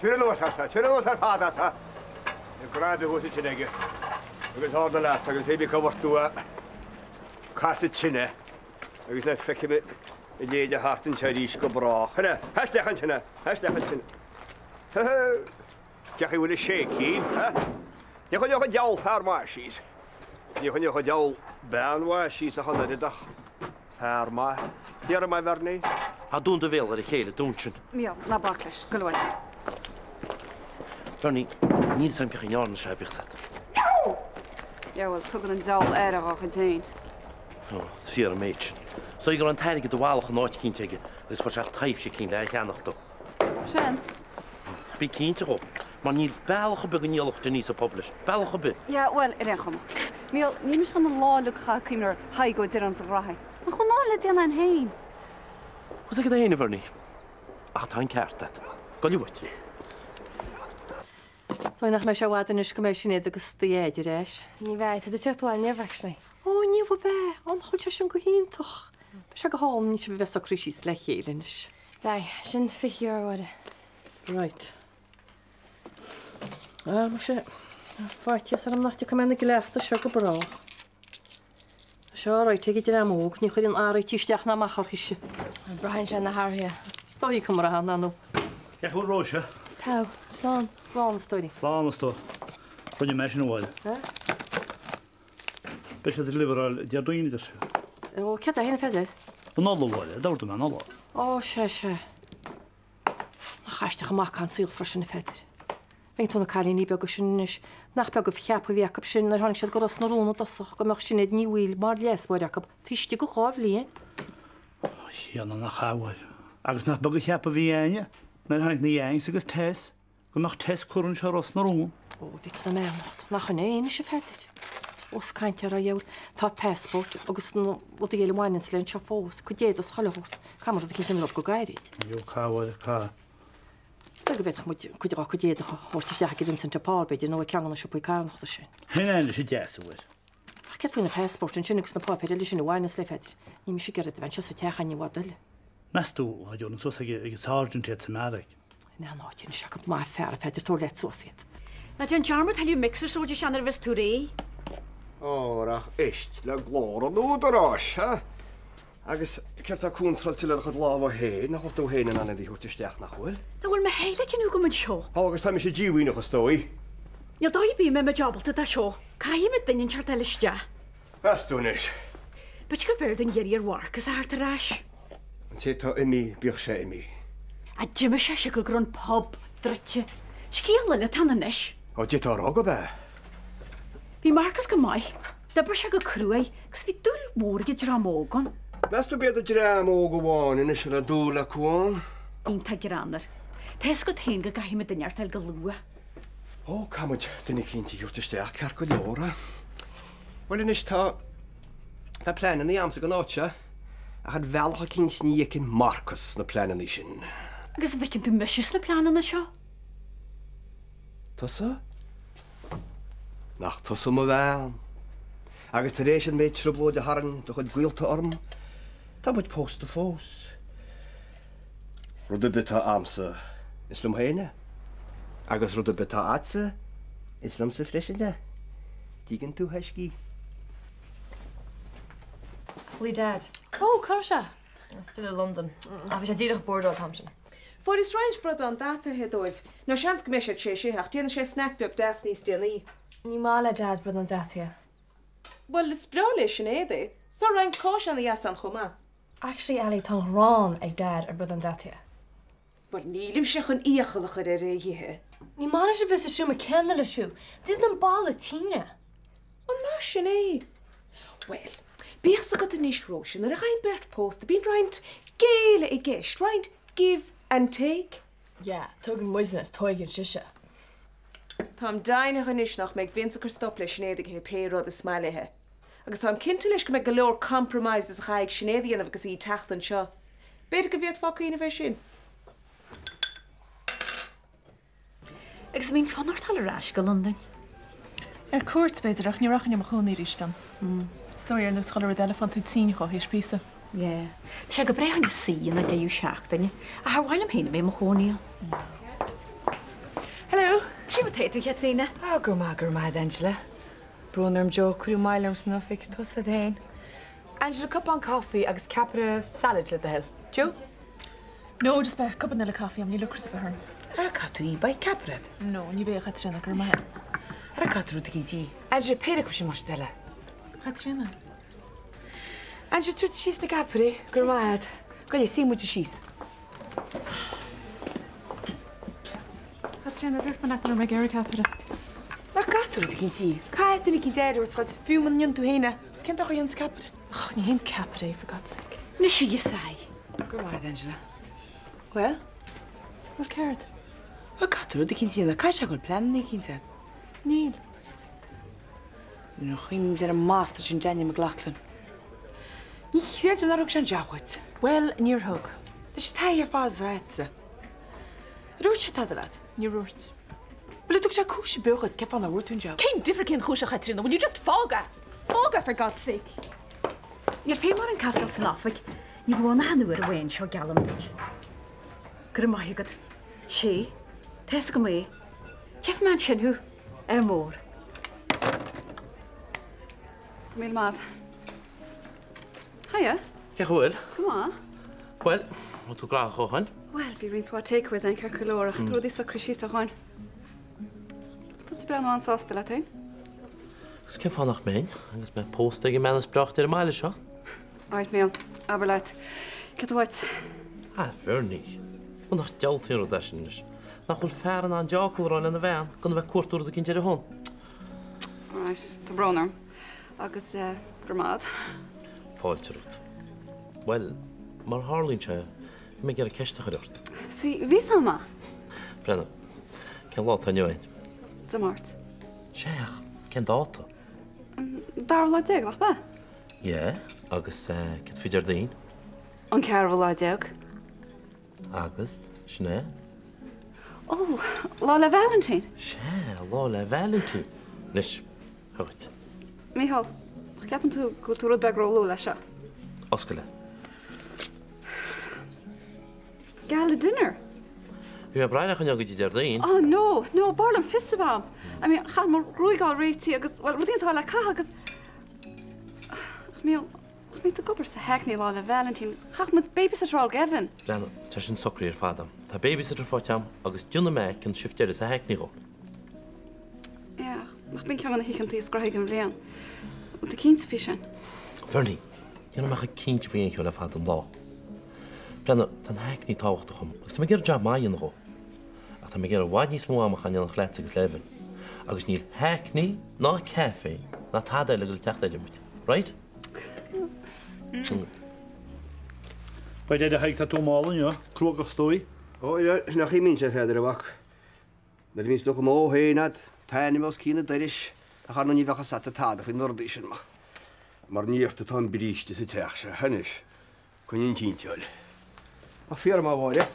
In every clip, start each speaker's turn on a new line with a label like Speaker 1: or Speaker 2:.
Speaker 1: Tabhair anuas as, tabhair anuas ar fad as. Tá gread thuas ansin aige agus arda leat agus pé bí cá bhfuair tú a casadh tine agus le feicim a léide thart anseo arís go brách. Here, isteach ansin, isteach ansin. Cén chaoi a bhfuil a séicín, ha? Ní choinneodh an diabhal fear maith síos. Ní choinneodh an diabhal bean mhaith síos ach an oiread ach fear maith. Thiar maith Bhernie.
Speaker 2: Tá dún do bhéal ar a chéile, dún sin.
Speaker 3: Mícheál, ná bac leis, gabh uait.
Speaker 2: Bernie, níl 'fhios a'm cén chaoi a ndearna sé, bíodh 's a'd.
Speaker 3: Yeah, bhuel, tugann an diabhal aire dhá chuid féin.
Speaker 2: Ó, is fíor an méid sin. Is dóigh go raibh an t-airgead i bhfalach in áit eicínt aige agus fuair sé taibhse eicínt le é a cheannach dó.
Speaker 3: Seans.
Speaker 2: Bí cinnte dhó, mar níl bealach ar bith go ndíolfadh Denise an pub leis. Bealach ar bith.
Speaker 3: Yeah, bhuel, ar aon chuma. Mícheál, níl mise chun an lá uilig a chaitheamh ag cuimhneamh ar Thadhg Ó Direáin is a ghraithí. Nach bhfuil ná le déanamh againn féin?
Speaker 2: Tá 's agat féin, a Bhernie. Ach tá an ceart agat. Gabh uait.
Speaker 4: Dóigh nach mbeidh sé i bhfad anois go mbeidh Sinéad agus do Dhaid ar ais.
Speaker 5: Ní bheidh, tá tú ag tíocht abhaile inniu, actually.
Speaker 4: Ó, inniu ab ea? Ó, nach bhfuil sé sin go hiontach. Beidh sé go hálainn sibh a bheith socraithe síos le chéile anois.
Speaker 5: Beidh. Sin €20 a Mháire.
Speaker 4: Right. Ah, muise, tá faitíos orm nach dtiocfaidh mé na gcleachtadh seo go brách. Tá sé alright ag an dream óg, ní chuireann athraithe isteach ná amach orthu.
Speaker 5: Braitheann sé na hathruithe.
Speaker 4: Dóigh go mbraitheann, ná nó.
Speaker 6: Cén chaoi a bhfuil Róise?
Speaker 5: Tá. Slán.
Speaker 4: Slán, a stóirín.
Speaker 6: Slán, a stór. Rinne mé sin a Mháire. Beidh sé deliveráil Déardaoin, a deir sé.
Speaker 4: Ó, céard é féin, a Pheadair?
Speaker 6: An ola, a Mháire, d'ordaigh mé an ola.
Speaker 4: Ó, sea, sea. Nach aisteach an mac an saol freisin, a Pheadair. Bhfeiceann tú na cailíní beaga sin anois, nach beag an cheapadh a bhí acu sin nuair a tháinig siad go Ros na Rún i dtosach go mbeadh Sinéad Ní Bhaoill mar leasmháthair acu taobh istigh de dha bhliain.
Speaker 6: Ó, a Thiarna, nach ea, a Mháire. Agus nach beag an cheapadh a bhí a'inne nuair a tháinig na Yanks agus Tess Go mbeadh Tess curtha anseo i Ros na Rún.
Speaker 4: Ó, a mhic na mbeannacht, nach in é anois, a Pheadair? Ós caint ar a dheabhail, tá passport agus na rudaí eile a bhaineanns léi anseo fós, cuid éadaigh is chuile shórt. Caithfidh muid rud eicínt a dhéanamh go gairid.
Speaker 6: Ó, cá, a Mháire, cá.
Speaker 4: Is dóigh go bhféadfadh muid cuid dá cuid éadach a thabhairt isteach ag Vincent de Paul, b'fhéidir, nó ag ceann de na siopaí carthanachta sin.
Speaker 6: Shin é anois an deas, a Mháire.
Speaker 4: Ach céard faoi na passport ansin agus na páipéir eile sin a bhaineanns léi, a Pheadair? Níl mise ag iarraidh a bheith anseo sa teach a'inn i bhfad eile.
Speaker 6: Meas tú, dá dtabharfainn suas ag an sergeant iad sa mbeairic?
Speaker 4: In aon áit anois acu maith fear a Pheadair tabhair leat suas iad.
Speaker 7: Ná déan dearmad tuilleadh mixer sóide nuair a bheas tú réidh.
Speaker 1: Óra ach éist le glór an údaráis, ha? Agus céard tá contráilte le do chuid lámha féin, nach bhfuil tú féin in ann iad a thabhairt isteach, nach bhfuil?
Speaker 7: Nach bhfuil mé féin le déanamh agam anseo?
Speaker 1: Ó, agus tá mise díomhaoineach, is dóigh.
Speaker 7: Níl dóigh ar bith a mbeidh muid ábalta dó seo. Caithfidh muid duine inteacht a fháil isteach.
Speaker 1: Meas tú anois?
Speaker 7: B'fhéidir go mb'fhearr dúinn iarraidh ar Mharcas a theacht ar ais.
Speaker 1: An té atá imithe, bíodh sé imithe.
Speaker 7: Ach d'imigh sé siocair go raibh an pub druidte. Scéal eile atá ann anois.
Speaker 1: Ó, d'fhéadfá a rá gurb ea.
Speaker 7: Bhí Marcas go maith. D'oibrigh sé go cruaidh agus bhí dúil mhór ag an dream óg ann.
Speaker 1: Meas tú b'iad an dream óg amháin anois a raibh dúil acu ann?
Speaker 7: Iontach greannmhar. Tá fhios agat féin go gcaithfidh muid duine inteacht a fháil go luath.
Speaker 1: Ó, caithfidh muid duine eicínt a thabhairt isteach, ceart go leor. Bhuel anois tá, tá pleananna a'msa don áit seo, ach ar bhealach eicínt ní fheiceann Marcas na pleananna sin.
Speaker 7: Agus an bhfeiceann tú mise sna pleananna seo?
Speaker 1: Tusa? Nach tusa mo bhean? Agus tar éis an méid trioblóid a tharraing do chuid gaolta orm, tá muid pósta fós. Rud ar bith atá a'msa, is liom féin é. Agus rud ar bith atá a'dsa, is liomsa freisin é. Dtuigeann tú, a thaiscí?
Speaker 5: Ghlaoigh Dad.
Speaker 8: Ó, cá raibh sé?
Speaker 5: Still i Londain. Ach bhí sé díreach ag bordáil an t-am sin.
Speaker 8: Fuaireas roinnt bradán deataithe dóibh. Nó seans go mbeidh siad tar éis ithe, ach déanfaidh sé snack beag deas níos déanaí.
Speaker 5: Ní maith le Dad bradán deataithe.
Speaker 8: Bhuel, is breá le Sinéad é. 'S tá roinnt cáis ana-dheas ann chomh maith.
Speaker 5: Actually Ali, tá an ghráin ag Dad ar bradán deataithe.
Speaker 8: Bhuel, nílimse chun iachall a chur air é a dh'ithe.
Speaker 5: Ní maith leis a bheith sa seomra céanna leis fiú. Déanann an balla tine.
Speaker 8: An mar sin é? Bhuel, bíodh 's agat anois, Róise, nuair a ghabhann beirt pósta, bíonn roinnt géilleadh i gceist, roinnt give and take.
Speaker 5: Yeah, tugann muidne is tóigeann sise.
Speaker 8: Táim deimhneach anois nach mbeidh Vince ag cur stop le Sinéad ag ithe pé rud is maith léithe. Agus táim cinnte leis go mbeidh go leor compromises a chaithfidh Sinéad a dhéanamh agus í ag teacht anseo. B'fhéidir go bhféadfá cuimhneamh air sin.
Speaker 7: Agus an mbíonn fonn ort dul ar ais go Londain?
Speaker 9: Ar cuairt, b'fhéidir, ach ní rachainn i mo chónaí arís ann. Is dóigh, ar nós chuile rud eile, faigheann tú tinn dhó théis píosa.
Speaker 7: Yeah. Tá sé go breá chun suí ina deireadh seachtaine, ach ar mhaith liom féin a bheith i mo chónaí ann.
Speaker 10: Hello!
Speaker 7: Cé mar tá tú, a Chaitríona?
Speaker 10: Á, go raibh maith, go raibh maith agat, Angela. Brón orm Joe, cuireadh moill orm san oifig, tusa ort féin. Angela, cupán coffee agus ceapaire salad le do thoil. Joe?
Speaker 9: No, just beidh cupán eile coffee agam, níl ocras ar bith orm.
Speaker 10: Ara caithfidh tú í, beidh ceapaire agat.
Speaker 9: No, ní bheidh, a Chaitríona, go raibh maith agat.
Speaker 10: Ara caithfidh tú rud eicínt a ithe. Angela, péire acu sin más é do thoil é.
Speaker 9: Chaitríona.
Speaker 10: Angela, tabhair síos na ceapairí, go raibh maith agat. Gabh i leith, suífidh muide síos.
Speaker 9: Caitríona, dúirt mé leat nach raibh mé ag iarraidh ceapaire.
Speaker 10: Nach gcaithfidh tú rud eicínt a ithe. Caithfidh duine eicínt aire a thabhairt dhuit, fiú muna ndéanann tú féin é. Agus cén dóigh a dhéanfas ceapaire?
Speaker 9: Ní haon ceapaire é, for God's sake.
Speaker 7: Anois a Ghiosáí.
Speaker 10: Go raibh maith agat, Angela. Bhuel?
Speaker 9: Bhuel céard?
Speaker 10: Bhuel, caithfidh tú rud eicínt a dhéanamh. Caithfidh sé go bhfuil pleananna eicínt agat.
Speaker 9: Níl.
Speaker 10: Nuair a chuimhním ar an mbastard sin Daniel McLaughlin. Ní chreidim nár thug sé an jab dhuit.
Speaker 9: Bhuel, níor thug.
Speaker 10: Leis an taithí ar fad atá agatsa. Ar dhúirt sé tada leat?
Speaker 9: Níor dhúirt.
Speaker 10: Bhuel, ar thug sé cúis ar bith dhuit cén fáth nár bhfuair tú an jab?
Speaker 9: Cén difear cén chúis a Chaitríona, will you just fág é? Fág é for God's sake!
Speaker 7: Níl feidhm orainn casáil san oifig, ní bheadh ann ach an uair amháin seo geallaim duit. Go raibh maith agat. Sé, tá fhios agam é. Tchífidh mé ansin thú. Ádh mór.
Speaker 3: Go míle maith. Hiya.
Speaker 2: Cén chaoi a bhfuil?
Speaker 3: Go maith.
Speaker 2: Bhuel, bhfuil tú gnóthach ó shoin?
Speaker 3: Bhuel, bhí roinnt mhaith takeaways ann ceart go leor ach tá rudaí socraithe síos ó shoin. Tá tú ag breathnú an-sásta leat féin.
Speaker 2: Agus cén fáth nach mbeinn, agus mé pósta ag an mbean is breáichte ar an mbaile seo?
Speaker 3: Right, Mícheál, abair leat. Céard atá uait?
Speaker 2: Ah, Bhernie. Bhuel, nach diabhaltaí an rud é sin anois. Nach bhfuil fear in ann deá-fhocal a rá lena bhean gan a bheith ag cuartú rud eicínt ar a shon?
Speaker 3: Right, tá brón orm. Agus, eh, go raibh maith agat.
Speaker 2: Fáilte romhat. Bhuel, mar a tharlaíonn sé, bhí mé ag iarraidh ceist a chur ort.
Speaker 3: Sea, bhí san maith.
Speaker 2: Breathnaigh, cén lá atá inniu ann?
Speaker 3: Dé Máirt.
Speaker 2: Sea, ach cén dáta?
Speaker 3: An dara lá déag, nach ea?
Speaker 2: Yeah, agus céard faoi Déardaoin?
Speaker 3: An ceathrú lá déag.
Speaker 2: Agus, sin é?
Speaker 3: Ó, Lá 'le Vailintín.
Speaker 2: Sea, Lá 'le Vailintín. Anois, seo dhuit.
Speaker 3: Mícheál, nach gceapann tú go bhfuil tú rud beag róluath leis seo?
Speaker 2: Oscail é.
Speaker 3: Gala dinner.
Speaker 2: Bhí mé ag brath ar choinneáil go dtí Déardaoin.
Speaker 3: Oh no, no, b'fhearr liom fios a bheith a'm. I mean, chaithfeadh mo ghruaig a fháil réitithe agus, bhuel, rudaí atá le caitheamh agus... Ach Mícheál, nach mbeidh tú ag obair sa Hackney Lá 'le Vailintín, chaithfeadh muid babysitter a fháil d'Evan.
Speaker 2: Breathnaigh, tá sin socraithe ar fad a'm. Tá babysitter faighte a'm agus déanfaidh mé an shift deiridh sa Hackney dhó.
Speaker 3: Yeah, ach nach b'in ceann de na hoícheantaí is gnoithí den bhliain. Bhfuil tú cinnte faoi sin?
Speaker 2: Bernie, ní raibh mé chomh cinnte faoi aon cheo le fada an lá. Breathnaigh, tá an Hackney tábhachtach dhom agus tá mé ag iarraidh jab maith a dhéanamh dhó. Ach tá mé ag iarraidh i bhfad níos mó ama a chaitheamh in éineacht leatsa agus le Evan. Agus níl Hackney ná caife ná tada eile ag dul ag teacht idir muid. Right?
Speaker 6: By dad a Thaidhg, tá tú mall inniu, cruógach is dóigh.
Speaker 1: Ó, nach imíonn sé, a Pheadair, a mhac. Nuair a bhíonns do ghnó féin a'd, t'ainm os cionn an doiris, ach ar ndóigh ní bheadh fhios a'dsa tada faoi na rudaí sin, mar ní ort atá an bríste sa teach seo anois, coinnigh an tinteáil. Ach fíor am, a Mháire.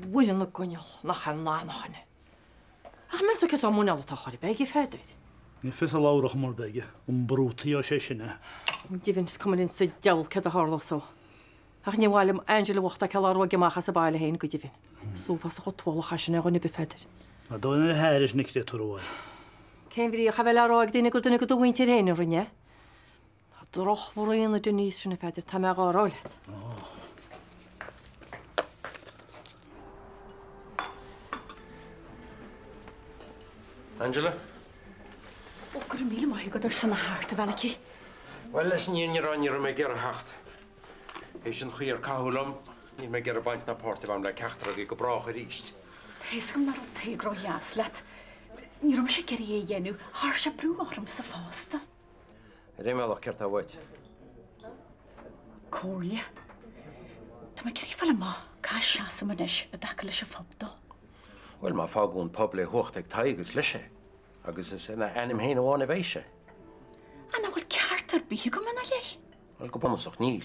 Speaker 4: Mhuire na gcoinneal, nach é an anachain é. Ach meas tú cén sórt muineál atá chor ar bith aige, a Pheadair?
Speaker 6: Níl fios a ladhar chor ar bith aige, an brútaí ó sé sin é.
Speaker 4: Go deimhin, is cuma linn sa diabhal céard a tharlós dó. Ach ní mhaith liom Angela bhocht a fheiceáil á ruaigeadh amach as an baile féin, go deimhin. Is uafásach an t-ualach é sin ar dhuine ar bith, a Pheadair.
Speaker 6: Ar dóigh nuair a thair sin a créatúr amháin.
Speaker 4: Cén bhrí ach a bheith le rá ag duine gur duine de do mhuintir féin a rinne é? Tá drochbhraon ar Denise sin, a Pheadair, tá mé dhá rá leat.
Speaker 11: Angela?
Speaker 7: Ó, go raibh míle maith agat ar son a theacht, a Mhalachy.
Speaker 11: Bhuel, leis an fhírinne a rá, ní raibh mé ag iarraidh theacht. Théis an chaoi ar caitheadh liom, níl mé ag iarraidh baint ná páirt a bheith agam le ceachtar agaibh go brách arís.
Speaker 7: Tá fhios agam nach raibh Tadhg ródheas leat. Ní raibh mise ag iarraidh é a dhéanamh, chuir sé brú ormsa fosta.
Speaker 11: Ar aon bhealach, céard tá uait?
Speaker 7: Comhairle. Tá mé ag iarraidh fáil amach cá seasaim anois i dtaca leis an phub dó.
Speaker 11: Bhuel, má fágadh an pub le huacht ag Tadhg, is leis é. Agus is ina ainm féin amháin a bheidh sé.
Speaker 7: Ach nach bhfuil ceart ar bith agam ina leith?
Speaker 11: Bhuel, go bunúsach, níl.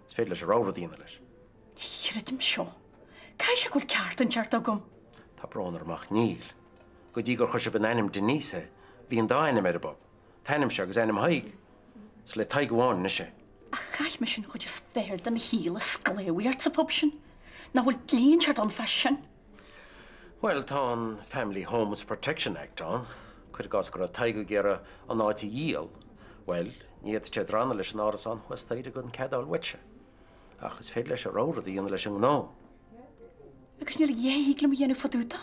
Speaker 11: Is féidir leis a rogha rud a dhéanamh leis.
Speaker 7: Ní chreidim seo. Caithfidh sé go bhfuil ceart inteacht agam.
Speaker 11: Tá brón orm ach níl. Go dtí gur chuir sibh in ainm Denise é, bhí an dá ainm ar an bpub. T'ainmse agus ainm Thaidhg. Is le Tadhg amháin anois é.
Speaker 7: Ach chaith mise an chuid is fearr de mo shaol ag sclábhaíocht sa phub sin. Nach bhfuil dlí inteacht ann fá sin?
Speaker 11: Bhuel, tá an Family Homes Protection Act ann. Cuir i gcás go raibh Tadhg ag iarraidh an áit a dhíol, bhuel, ní fhéadfadh sé drannadh leis an árasán thuas staighre gan cead a fháil uaitse. Ach is féidir leis a rogha rud a dhéanamh leis an ngnó.
Speaker 7: Agus níl a dhath a thig liom a dhéanamh fá dtaobh dó.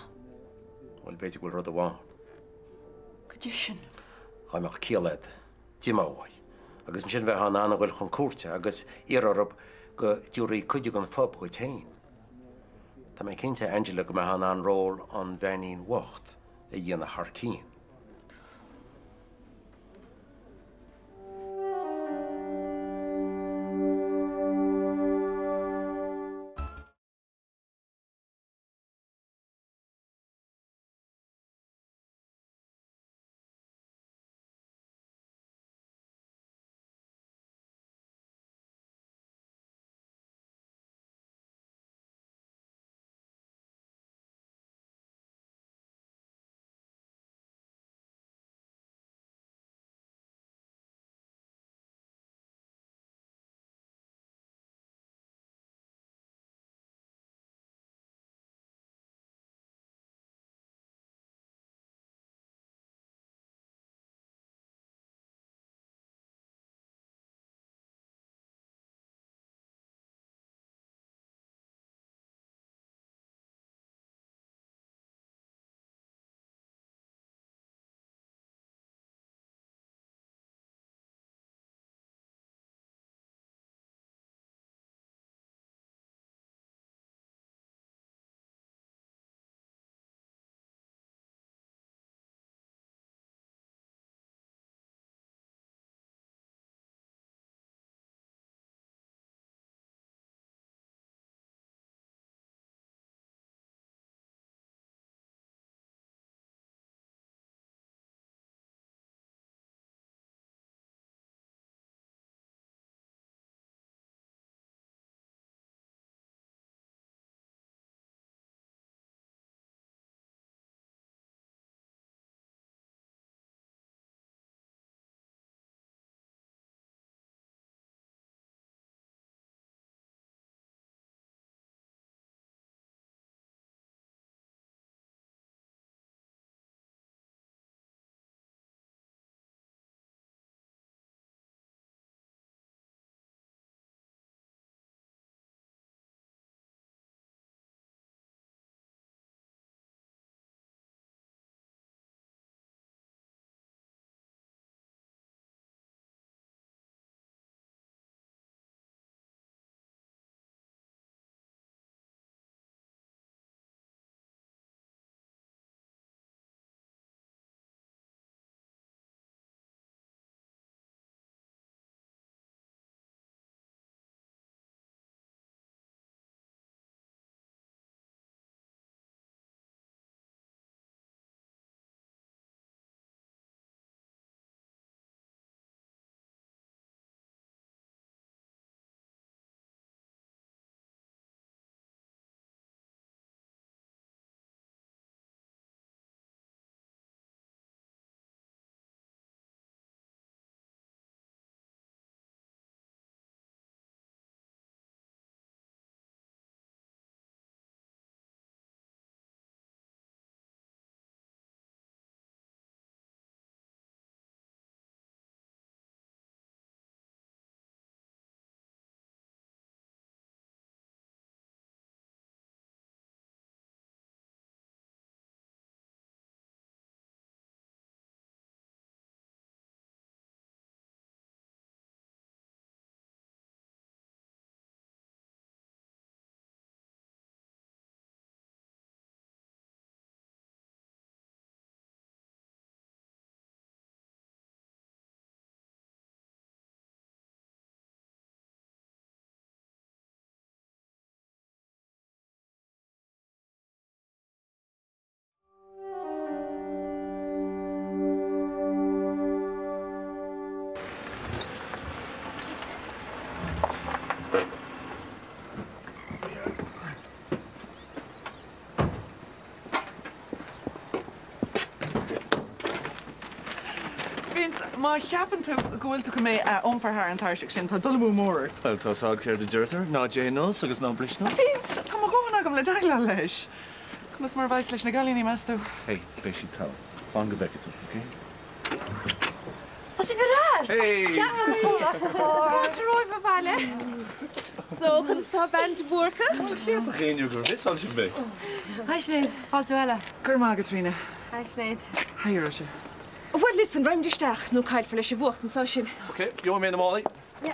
Speaker 11: Bhuel, b'fhéidir go bhfuil rud amháin.
Speaker 7: Cad é sin?
Speaker 11: Dá mbeadh ciall agat, d'imeofá uaidh. Agus ansin bheifeá in ann a ghoil chun cúirte agus iarraidh orthu go dtabharfaí cuid den phub dhuit féin. Tá mé cinnte, Angela, go mbeifeá in ann ról an bheainín bhocht a dhéanamh thar cionn.
Speaker 12: Má cheapann tú go bhfuil tú chun mé a iompar thar an tairseach sin, tá dul amú mór ort.
Speaker 13: Bhuel, tá 'fhios a'd céard a deirtear, ná déan nós agus ná bris nós.
Speaker 12: Vince, tá mo dhóthain agam le déileáil leis. Conas mar a bheas leis na gcailíní, meas tú?
Speaker 13: Hey, beidh siad togha. Fan go bhfeicfidh tú, ok?
Speaker 5: Tá sibh ar ais!
Speaker 13: Hey!
Speaker 8: Fáilte romhaibh abhaile. So, conas tá Bean de Búrca?
Speaker 13: Cheapfadh éinne gur mhiossáil sibh mé.
Speaker 10: Hi Sinéad, fáilte abhaile.
Speaker 12: Go raibh maith agat, Ríona.
Speaker 10: Hi Sinéad.
Speaker 12: Hi a Róise.
Speaker 8: Bhuel, listen, raghaimid isteach nó caillfear leis an bhfuacht anseo sinn.
Speaker 13: Ok, gheobhaidh mé na málaí.
Speaker 8: Yeah.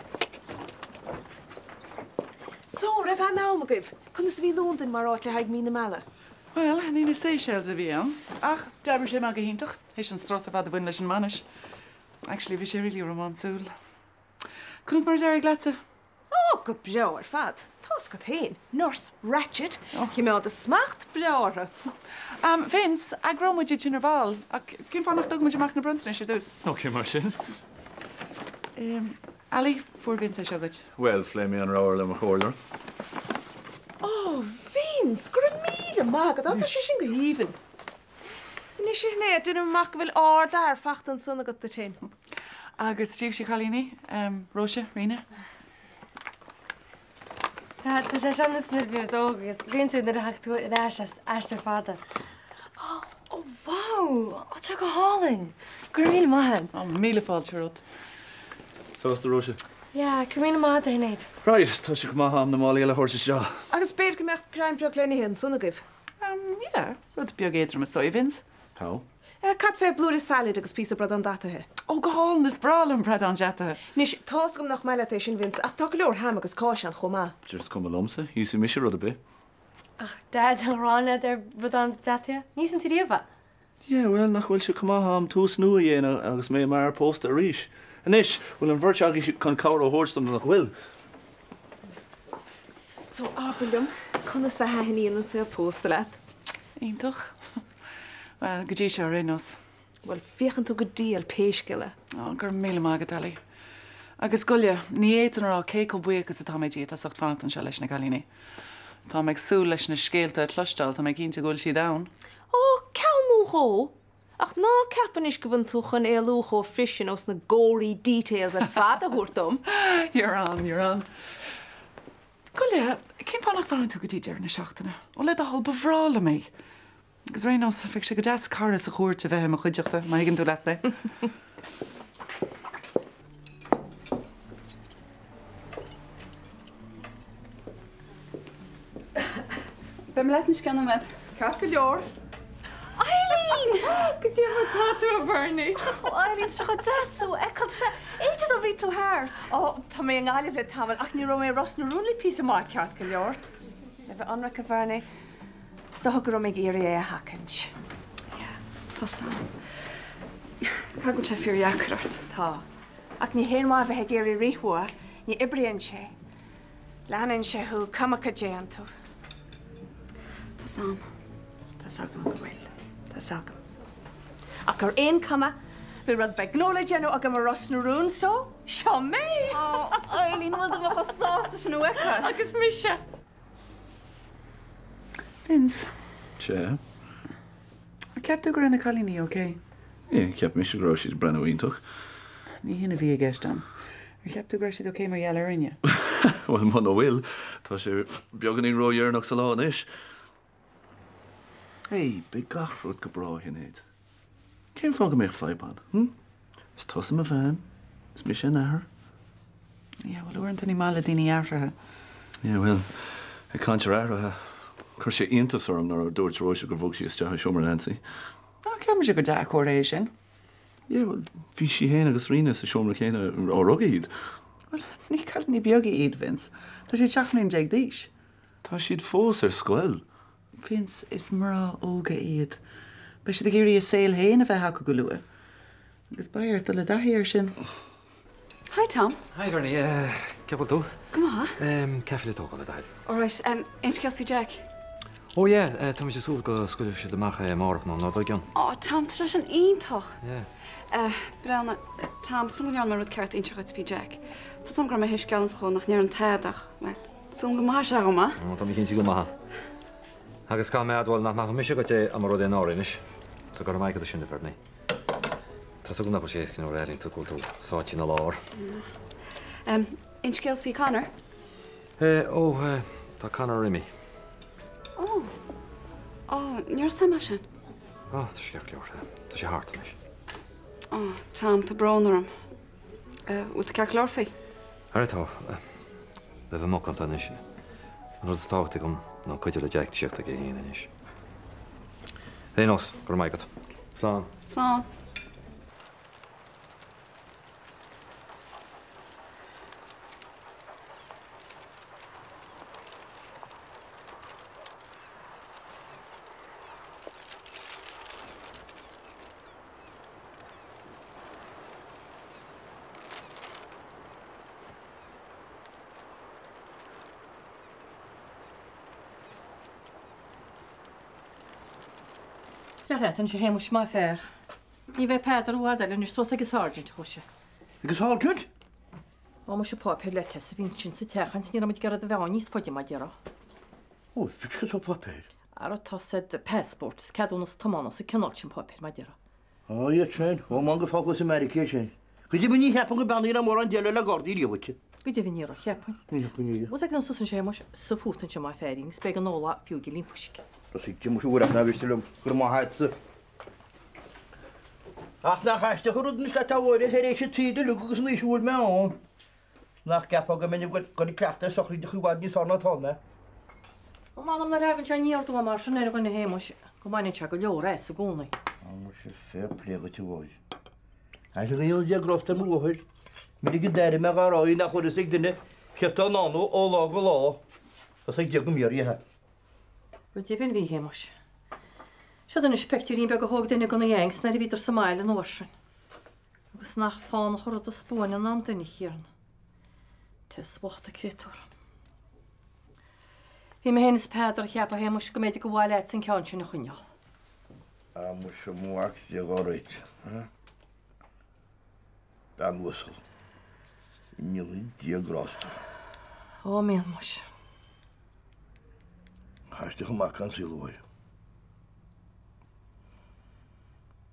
Speaker 8: So, raibh an-am agaibh? Conas a bhí Londain mar áit le haghaidh mí na meala?
Speaker 12: Bhuel, ní na Seychelles a bhí ann, ach d'oibrigh sé amach go hiontach, théis an strus ar fad a bhain leis an mbainis. Actually, bhí sé really rómánsúil. Conas mar a d'éirigh leatsa?
Speaker 8: Ó, go breá ar fad. Tá's agat féin, Nurse Ratched, choimeád a smacht breá orthu.
Speaker 12: Am, Vince, eagróidh muid iad sin ar ball, ach cén fáth nach dtógfaidh muid amach na bronntanais ar dtús?
Speaker 13: Ok, mar sin.
Speaker 12: Em, Ali, fuair Vince é seo dhuit.
Speaker 13: Bhuel, phléigh mé an rogha le mo chomhairleoir.
Speaker 8: Ó, Vince, go raibh míle maith agat. Á, tá sé sin go haoibhinn. Anois, a Shinéad, déanaim amach go bhfuil ardfhear fachta ansan agat duit féin.
Speaker 12: Agus daoibhse, a chailíní, Róise, Ríona.
Speaker 10: Tá sé seo ar nós nuair a bhí muid óg agus bíonn tú nuair a thagann tú ar ais as aistear fada. Ó, ó, wow! Ó, tá sé go hálainn! Go raibh míle maith agat.
Speaker 12: Ó, míle fáilte romhat.
Speaker 13: Sásta, Róise?
Speaker 10: Yeah, go raibh míle maith agat, a Shinéad.
Speaker 13: Right, tá sé chomh maith a'm na málaí eile a thabhairt isteach.
Speaker 8: Agus b'fhéidir go mbeadh greim beag le n-ithe ansan agaibh.
Speaker 12: Um, yeah, rud beag éadrom is dóigh, Vince.
Speaker 13: Tá.
Speaker 8: Eh, cad fé blúire salad agus píosa bradán deataithe?
Speaker 12: Ó, go hálainn, is breá liom bradán deataithe.
Speaker 8: Anois, tá's agam nach maith leat é sin, Vince, ach tá go leor ham agus cáis ann chomh maith.
Speaker 13: Sure, is cuma liomsa, íosfaidh mise rud ar bith.
Speaker 10: Ach, Dad, an ghránn leat ar bhradán deataithe? Ní íosann tú riamh é.
Speaker 13: Yeah, bhuel, nach bhfuil sé chomh maith a'm tús nua a dhéanamh agus mé mar fhear pósta arís. Anois, bhfuil an bheirt agaibh chun cabhair a thabhairt dom nó nach bhfuil?
Speaker 8: So, abair liom, conas a thaitníonn an saol pósta leat?
Speaker 12: Iontach. Bhuel, go dtí seo ar aon nós.
Speaker 8: Bhuel, féachann tú go diail pé scéal é.
Speaker 12: Ó, go raibh míle maith agat, Ali. Agus gabh i leith, ní fhéadfainn a rá cé chomh buíoch is atá mé díot as ucht fanacht anseo leis na cailíní. Táim ag súil leis na scéalta a chloisteáil, tá mé cinnte go bhfuil siad ann.
Speaker 8: Ó, ceann nó dhó! Ach ná ceap anois go bhfuil tú chun éalú chomh fuirist sin ós na gory details ar fad a thabhairt dom!
Speaker 12: You're on, you're on. Gabh i leith, cén fáth nach bhfanann tú go dtí deireadh na seachtaine? Ó, le do thoil, ba bhreá liom é! Agus ar aon nós, bheadh sé go deas cara sa chúirt a bheith i mo chuideachta, má thuigeann tú leat mé.
Speaker 3: Beidh mé leat anois i gceann nóiméad. Ceart go leor. Eileen!
Speaker 7: Goidé mar tá tú, a Bhernie?
Speaker 3: Ó, Eileen, tá sé chomh deas thú a fheiceáil. Tá sé ages ó bhí tú thart.
Speaker 7: Ó, tá mé i nGaillimh le tamall ach ní raibh mé i Ros na Rún le píosa maith, ceart go leor. Le bheith ionraic, a Bhernie, is dócha go raibh mé ag iarraidh é a sheachaint.
Speaker 3: Yeah, tá 's a'm. Caithfidh go bhfuil sé fíordheacair ort.
Speaker 7: Tá. Ach ní haon mhaith a bheith ag iarraidh rith uaidh, ní oibríonn sé. Leanann sé thú, cuma cad déanann tú.
Speaker 3: Tá 's a'm.
Speaker 7: Tá 's agam go bhfuil. Tá 's agam. Ach ar aon chuma, bhí rud beag gnó le déanamh agam i Ros na Rún so, seo mé!
Speaker 3: Ó, Eileen, bhfuil tú chomh sásta sin a fheiceáil?
Speaker 7: Agus mise!
Speaker 12: Vince.
Speaker 13: Sea?
Speaker 12: Ar cheap tú go raibh na cailíní ok?
Speaker 13: Yeah, cheap mise go raibh siad ag breathnú iontach.
Speaker 12: Ní hin a bhí i gceist agam. Ar cheap tú go raibh siad ok mar gheall orainne?
Speaker 13: Bhuel, muna bhfuil, tá sé beagáinín ródheireanach sa lá anois. Hey, beidh gach rud go breá, a Shinéad. Cén fáth go mbeadh fadhb ann, hm? Is tusa mo bhean, is mise an t-athair.
Speaker 12: Yeah, bhuel, uaireanta ní maith le daoine athruithe.
Speaker 13: Yeah, bhuel, ag caint ar athruithe, chuir sé iontas orm nuair a dúirt Róise gur bhog sí isteach i seomra Nancy.
Speaker 12: Á, cheap mise gur dea-chomhartha é sin.
Speaker 13: Yeah, bhuel, bhí sí féin agus Ríona sa seomra céanna ó rugadh iad.
Speaker 12: Bhuel, ní cailíní beaga iad, Vince. Tá siad 17 mbliana d'aois.
Speaker 13: Tá siad fós ar scoil.
Speaker 12: Vince, is mná óga iad. Beidh siad ag iarraidh a saol féin a bheith acu go luath. Agus beidh ort dul i dtaithí air sin.
Speaker 3: Hi Tom.
Speaker 14: Hi Bernie, cén chaoi a bhfuil tú?
Speaker 3: Go maith.
Speaker 14: Caife le tógáil le do thoil.
Speaker 3: Alright, aon scéal faoi Jack?
Speaker 14: Oh yeah, tá muid ag súil go scaoilfidh siad amach é amárach nó an lá dár gcionn.
Speaker 3: Oh Tom, tá sé sin iontach!
Speaker 14: Yeah.
Speaker 3: Breathnaigh, Tom, súil go ndearna mé rud ceart inseacht dhuit faoi Jack. Tá 's agam go raibh mé théis geallúint dhó nach ndéarfainn tada ach, well, Súil go maithfidh sé dhom é.
Speaker 14: Ó, tá mé cinnte go maithfidh. Agus caithfidh mé a admháil nach maithfeadh mise dhuit é dá mba rud é nár inis. So go raibh maith agat as sin, a Bhernie. Tá's agam nach bhfuil sé éasca nuair a airíonn tú go bhfuil tú sáite ina lár.
Speaker 3: Aon scéal faoi Conor?
Speaker 14: Ó, tá Conor imithe.
Speaker 3: Ó. Ó, ní raibh a fhios a'm sin.
Speaker 14: Ó, tá sé ceart go leor. Tá sé thart anois.
Speaker 3: Ó, Tom, tá brón orm. Bhfuil tú ceart go leor faoi?
Speaker 14: Ara tá. Le bheith macánta anois, an rud is tábhachtaí dom ná cuidiú le Jack tíocht chuige féin anois. Ar aon nós, go raibh maith agat. Slán.
Speaker 3: Slán.
Speaker 4: Seo leat anois a Shéamuis, maith fear. Ní bheidh Peadar i bhfad eile anois suas ag an Sergeant a chuaigh sé.
Speaker 1: Ag an Sergeant?
Speaker 4: Ó muise páipéar le Tess a bhí ansin sa teach ansin ní raibh muid ag iarraidh a bheith ann níos faide mar a déarfá.
Speaker 1: Ó, cad é páipéar?
Speaker 4: Ara tá said passport is ceadúnas tiomána is an cineál sin páipéir mar a déarfá.
Speaker 1: Á, iad sin. Ó, man go fágfas i Meiriceá é sin. Go deimhin ní cheapaim go beannaíonn mórán deile le Gardaí riamh duit.
Speaker 4: Go deimhin ní raibh, cheapfainn.
Speaker 1: Ní cheapfainn é.
Speaker 4: Bhuel, ag an suas anseo, muis, sa phóta anseo má feairín, is beidh an ola fiú ag an fuisce.
Speaker 1: Tosaigh Jim muis uair ach ná bhris liom gur maith agatsa. Ach nach aisteach an rud anois leat a Mháire, tar éis an tsaoil uilig agus an aois a bhfuil mé ann. Nach gceapfá go mbeinn ag dul ag cleachtadh ar sochraídeacha i bhfad níos fearr ná atá mé.
Speaker 4: Ó, m'anam nuair a thagann sé aniar aduaidh mar sin ar dhuine a Shéamuis, go mbaineann sé go leor as i gcónaí.
Speaker 1: Á, muise, fair play dhuit a Mháire. Tá sé go ndéana Dia grásta ar mo mháthair. Minic a d'airigh mé dhá rá í nach bhfuil fhios ag duine céard atá i ndán dó ó lá go lá. Tá ag Dia go mbéarfaidh é.
Speaker 4: Go deimhin bhí, a Shéamuis. Seod anois peictiúirín beag a thóg duine de na Yanks nuair a bhíodar sa mbaile an uair sin. Agus nach fánach an rud a spúineann an duine, a Chiaráin. Tess bhocht an créatúr. Bhí mé féin is Peadar ag ceapadh, a Shéamuis, go mb'fhéidir go mhaith leatsa an ceann sin a choinneáil.
Speaker 1: Á, muise, mo mhac Dé dhá réit, a? Bean uasal. Go ndéanfaidh Dia grásta.
Speaker 4: Ó, mian, muise.
Speaker 1: Aisteach an mac an saol, a Mháire.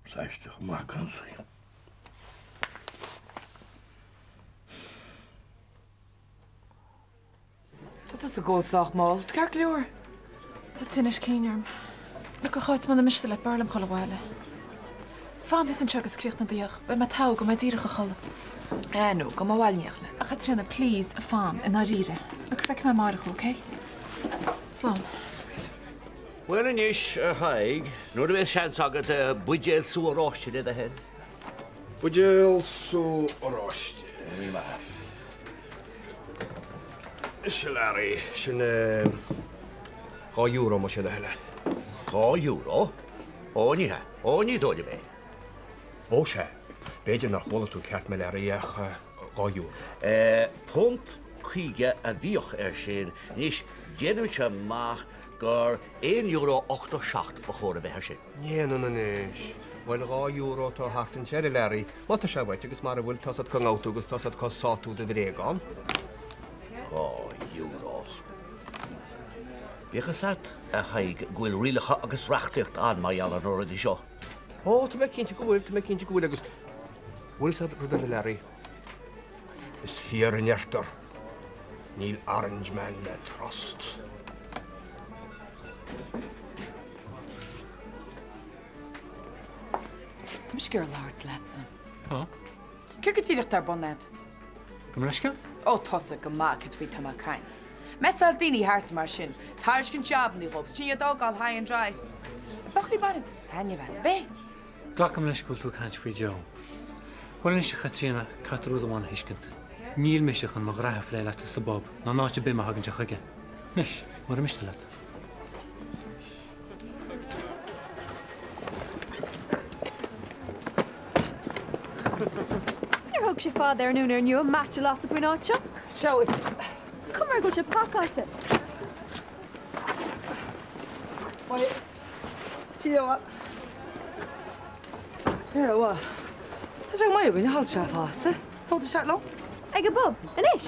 Speaker 1: Is aisteach an mac an saol.
Speaker 12: Tá tusa ag gabháil sách mall. Tá ceart go leor.
Speaker 9: Tá tinneas cinn orm. Look, a Cháit, muna miste leat, b'fhearr liom dhul abhaile. Fan thusa anseo agus críochnaigh do dheoch. Beidh mé togha, gabhfaidh mé díreach a chodladh.
Speaker 12: Ah no, gabhfaidh mé abhaile in éineacht leat.
Speaker 9: A Chaitríona, please, fan, i ndáiríre. Look, feicfidh mé amárach thú, okay? Slán.
Speaker 15: Bhuel anois, a Thaidhg, nuair a bheas seans agat, buidéal sú oráiste le do thoil.
Speaker 1: Buidéal sú oráiste.
Speaker 15: Ní maith.
Speaker 1: Anois, a Learaí, sin €2 más é do thoil é.
Speaker 15: €2? Ó, ní hea. Ó, ní dóigh liom é.
Speaker 1: Ó, sea. B'fhéidir nár chuala tú ceart mé, a Learaí, ach €2.
Speaker 15: £1.50 a bhíodh air sin. Anois, déanaimse amach gur €1.87 ba chóir a bheith air sin.
Speaker 1: Ndéanann anois. Bhuel, €2 atá thart anseo, a Learaí. Má tá sé uait agus mara bhfuil, tá's agat cá ngabhfaidh tú agus tá's agat cá sáfaidh tú do bhréagán.
Speaker 15: €2. Bíodh fhios a't, a Thaidhg, go bhfuil rialacha agus reachtaíocht ann mar gheall ar na rudaí seo.
Speaker 1: Ó, tá mé cinnte go bhfuil, tá mé cinnte go bhfuil agus bhfuil fhios a't rud eile, a Learaí? Is fíor a ndeirtear, níl orange man le trust.
Speaker 12: Tá mise ag iarraidh labhairt leatsa.
Speaker 16: Ó?
Speaker 12: Céard go díreach atá ar bun agat?
Speaker 16: Gabh mo leithscéal?
Speaker 12: Ó, tusa go maith céard faoi tá mé ag caint. Messáil daoine thart mar sin, tairiscint jabannaí dhóibh, sin iad a fhágáil high and dry. Ab é an chaoi a mbaineann tusa taitneamh as, ab é?
Speaker 16: Glacaim leis go bhfuil tú ag caint faoi Joe. Bhuel anois a Chaitríona, caithfidh tú rud amháin a thuiscint. Níl mise chun mo ghraithe a phlé leatsa sa bpub ná in áit ar bith má thagann sé chuige. Anois, mura miste leat.
Speaker 5: Níor thóg sé fada ar an úinéir nua match a lasadh faoin áit seo.
Speaker 12: Seo.
Speaker 5: Cuma air go bhfuil sé pacáilte.
Speaker 17: Bhuel, tá sé go maith againn a dhul isteach fosta. Tá tú isteach liom?
Speaker 5: Ag an bpub, anois?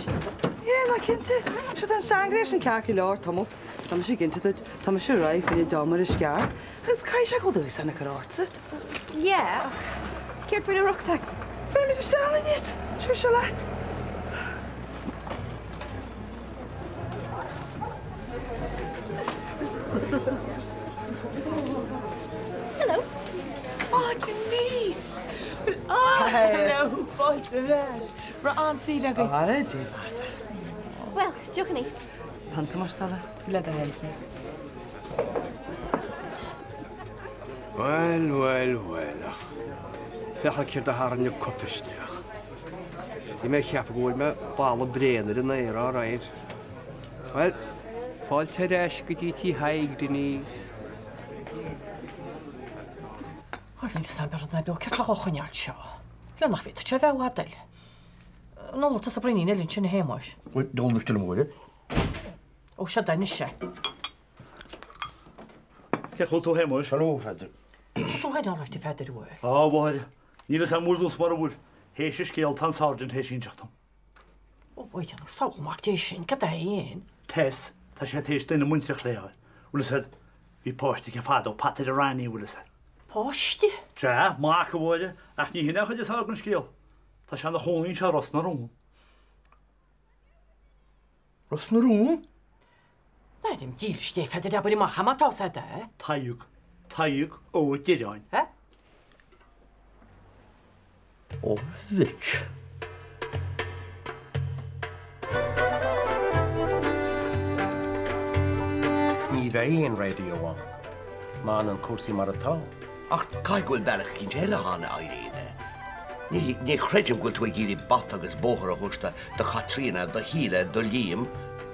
Speaker 17: Yeah, ná cinnte. Seo tá an sangria sin ceart go leor, tamall. Tá mise ag inse duit, tá mise réidh fá choinne deoch mar is ceart. Agus caithfidh sé go bhfuil dúshlán ag cur ortsa.
Speaker 5: Yeah, ach
Speaker 3: Céard faoi na rucksacks?
Speaker 17: Bhéarfaimid isteach linn iad. Sure, seo leat.
Speaker 5: Hello. Oh, Denise! Well, oh, hello, fáilte ar ais. Raibh an-saoire agaibh.
Speaker 17: Ara, Dé mheasa.
Speaker 3: Well, deochannaí.
Speaker 17: Pionta más toil.
Speaker 5: Le do thoil, Denise.
Speaker 1: Bhuel, bhuel, bhuel, ach féach céard a tharraing an cut isteach. Bhí mé ag ceapadh go bhfuair mé balla bréan ar an aer alright. Bhuel, fáilte ar ais go dtí tí Thaidhg, Denise.
Speaker 4: Bhuel, níl 'fhios a'm ar an beo céard tá dhá choinneáil seo. Le nach bhféadfadh sé a bheith i bhfad eile. An ólfaidh tusa braoinín eile ansin a Shéamuis?
Speaker 15: Bhuel, d'ól mise a Mháire.
Speaker 4: Ó, seo anois é.
Speaker 6: Cén chaoi a bhfuil tú a Shéamuis?
Speaker 15: Hello, a Pheadair.
Speaker 4: Tá tú féin alright a Pheadair, an bhfuil?
Speaker 6: Á, a Mháire, níl 'fhios a'm bhfuil nó mura bhfuil. Théis an scéal tá an Sergeant théis inseacht dom.
Speaker 4: Ó, wait, an samhail mac Dé sin, cad é fhéin?
Speaker 6: Tess, tá sé théis duine muintreach léi a fháil. Bhfuil 'fhios a'd, bhí páiste aici fadó, pataire Ronnie, bhfuil 'fhios a'd.
Speaker 4: Páiste?
Speaker 6: Sea, mac, a Mháire, ach ní hin an chuid is fearr den scéal. Tá sé ina chónaí anseo i Ros na Rún.
Speaker 15: Ros na Rún?
Speaker 4: D'ainm dílis Dé, a Pheadair, abair amach é má tá 'fhios a'd é.
Speaker 6: Tadhg, Tadhg Ó Direáin.
Speaker 4: Eh?
Speaker 15: Ó mhic.
Speaker 11: Ní bheidh aon raidió ann, má fhanann cúrsaí mar atá.
Speaker 15: Ach caithfidh go bhfuil bealach eicínt eile ann, a Irene. Ní, ní chreidim go bhfuil tú ag iarraidh bata agus bóthar a thabhairt do Chaitríona, do Shíle, do Liam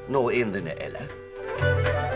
Speaker 15: nó aon duine eile.